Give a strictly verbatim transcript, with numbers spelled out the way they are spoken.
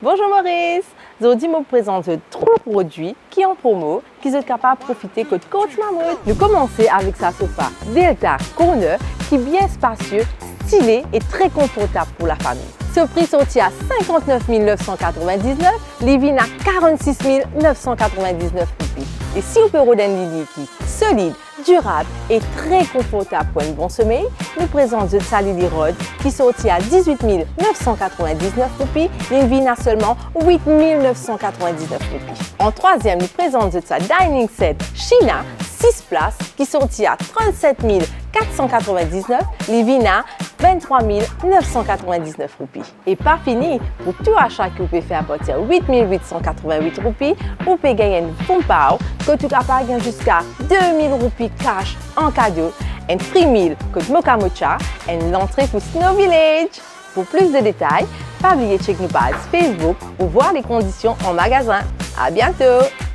Bonzour Moris! Zordi mo prezant zot trwa prodwi ki an promo, ki zot kapav profite kot Korti Mammouth. Nou komanse avek sa sofa Delta Corner ki bien spasie, stile e tre konfortab pou lafami. So pri sorti a sinkant-nef mil nef san katrovin-diznef, li vinn a karant-sis mil nef san katrovin-diznef roupi. E si ou pe rod enn lili ki solid, dirab e tre konfortab pou enn bon somey, nou prezant zot sa lili rod ki sorti a diz-wit mil nef san katrovin-diznef roupi, li vinn a selman wit mil nef san katrovin-diznef roupi. An trwaziem, nou prezant zot sa dining set China sis plas ki sorti a trant-set mil kat san katrovin-diznef, li vinn a vinn-trwa mil nef san katrovin-diznef roupi. E pa fini, pou tou acha ki ou pe fer apartir wit mil wit san katrovin-wit roupi, ou pe gagn enn bon paw kot ou kapav gagn ziska de mil roupi cash an kado, enn free meal kot Mocha Mocha, enn lantre pou Snow Village. Pou plis de detay, pa bliye check nou paz Facebook ou vwar lekondision an magazin. A biento!